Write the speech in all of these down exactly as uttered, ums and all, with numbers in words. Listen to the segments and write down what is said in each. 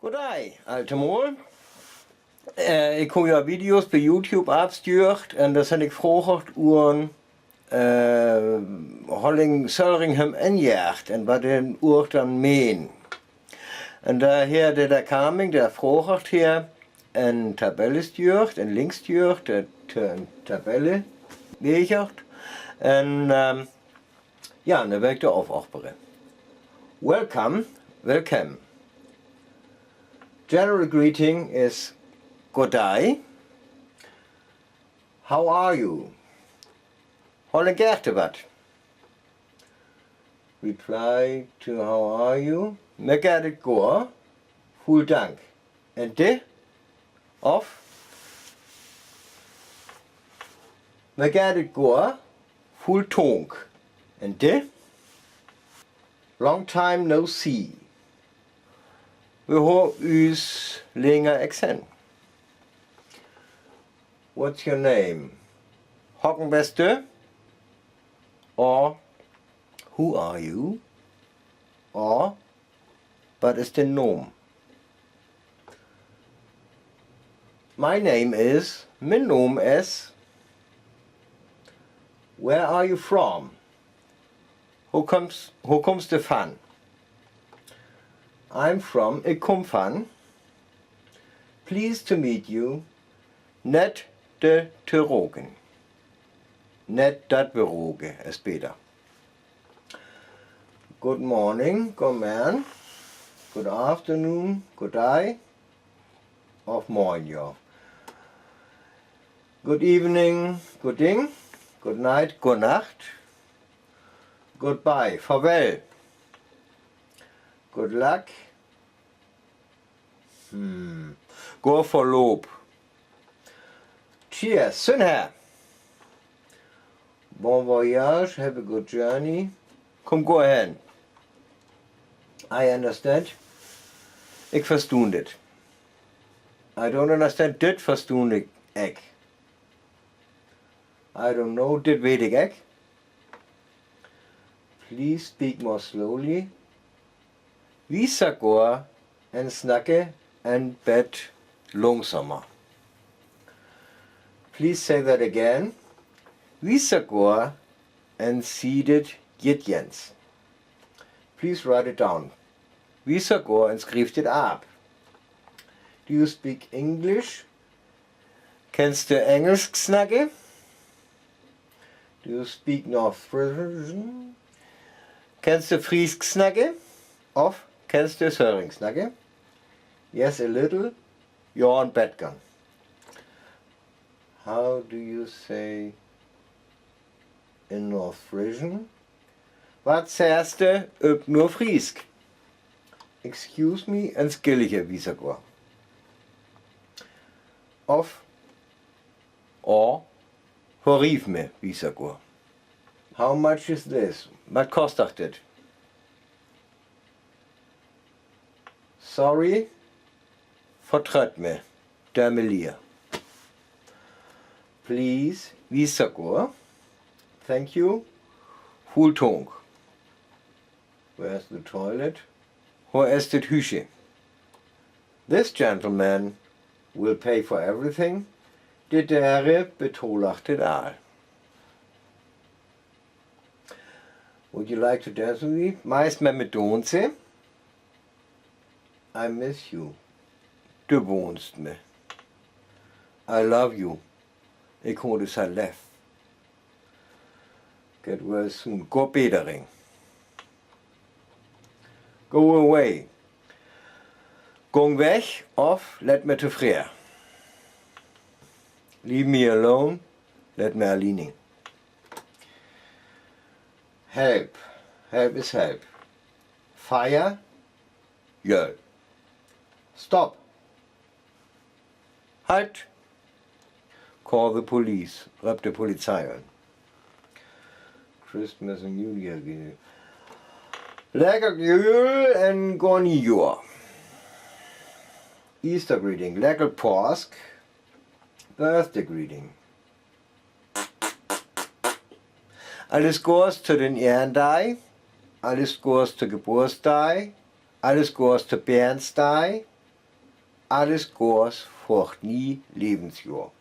Good day, allemaol. Eh, ik hoof ja Videos bie YouTube aafstürt en dao sin ik vrogert oer, eh, Holling Söllring hem enjacht en wat en oer dan meen. En dao heer de, de Kaming, dee vrogert heer en Tabell stürt, en Link stürt, de, de Tabell wegert. En, ehm, ja, dan wil ik dao aafopbere. Welcome, welcome. General greeting is good day. How are you? Holling Gerte wat. Reply to how are you? Mer geiht et goot. Vull Dank. En di? Of mer geiht et goot. Vull Tonk. En di? Long time no see. Wi hoof us lenjer ek seen. What's your name? Hocken best du? Or who are you? Or wat is dien Noom? My name is, mien Noom is. Where are you from? Wo kumst, wo kumst du van? I'm from, ik kom van. Pleased to meet you. Nett, di to roken. Nett, dat beroken is beter. Good morning, good man. Good afternoon, good day. Of morgen, ja. Good evening, good ding. Good night, good Nacht. Goodbye, farewell. Good luck. Hmm. Good Verlof. Cheers, sünn her. Bon voyage, have a good journey. Kumm goot hen. I understand. Ik verstoon dit. I don't understand, dit verstoon ik. I don't know, dit weet ik ek. Please speak more slowly. Wies sik goor en snakke en bit langsamer. Please say that again. Wies sik goor en zie dit jidjens. Please write it down. Wies sik goor en schrief dit aap. Do you speak English? Kens du Engelsk snakke? Do you speak North Frisian? Kens du Friesk snakke? Of kens du Söllring snakke? Yes, a little. Ja, en bit. How do you say in North Frisian? Wat zeist du op Noordfries? Excuse me, entschuldige, wies sik goor. Of, or, vergief me, wies sik goor. How much is this? Wat kost dit? Sorry, vertrött me, dor me leer. Please, wies sik goor. Thank you, vull Tonk. Where's the toilet? Wo is dit Hüsje? This gentleman will pay for everything. Dit Herr betolt dit all. Would you like to dance with me? Meist met me danse? I miss you. Du waanst mi. I love you. Ik hoof du sest leef. Get well soon. Goode Bedering. Go away. Góng weg of let mi tofreer. Leave me alone. Let mi allien. Help. Help is help. Fire. Jöld. Stop. Halt. Call the police. Röp de Polizei an. Christmas and New Year. Lekker Jül en goot Niejoor. Easter greeting. Lekker Paask. Birthday greeting. Alles Goots to den Ehrendaag. Alles Goots to Geburtstaag. Alles Goots to Bärenstaag. Alles Gods focht nie Levensjohr.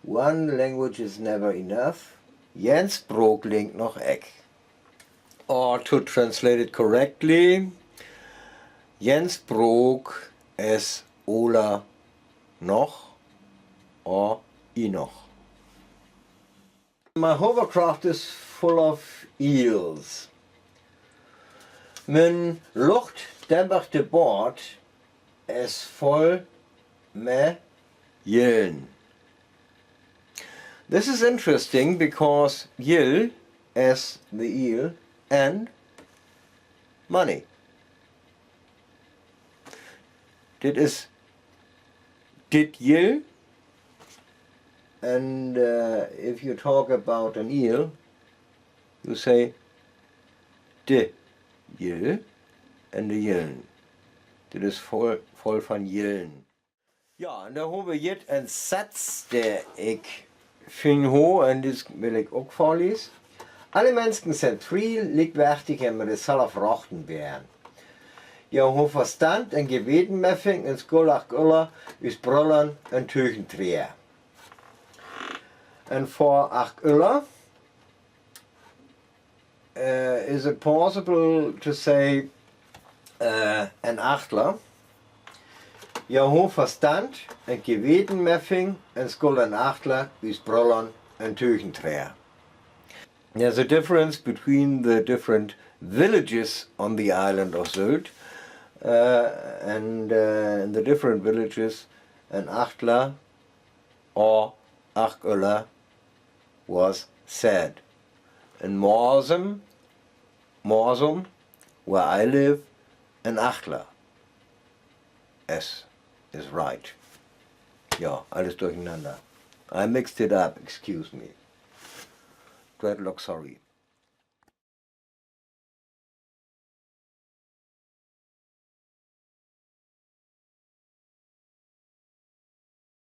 One language is never enough. Jen Sprook linkt noch ek. Or to translate it correctly, jen Sprook es ola noch or enoch. My hovercraft is full of eels. Mien luchtdemperde Boat es voll me Jillen. This is interesting because Jill is the eel and money. Dit is dit Jill, and uh, if you talk about an eel, you say de Jill and de Jillen. Dit is voll, voll van Jillen. Ja, un dan hobbe v'r jet en Satz, dä ik finn goot, un dit wil ik ok vörlese. Alle Menschen sind frie, liekwertig un mit dezelfde Rochten bären. Ja, hoof Verstand un Gewetenmeffing un Skuldacht Uller is Brullen un Tüchenträer. Un vor acht Uller, uh, is it possible to say uh, en Achtler? Ja, hoof Verstand un Gewetenmeffing un Skuldacht Uller is Brullen un Tüchenträer. There's a difference between the different villages on the island of Sylt, uh, and uh, in the different villages, en Achtler or acht Uller was said. In Morsum, Morsum, where I live, en Achtler is, is right. Ja, alles durcheinander. I mixed it up, excuse me. Dreadlock, sorry.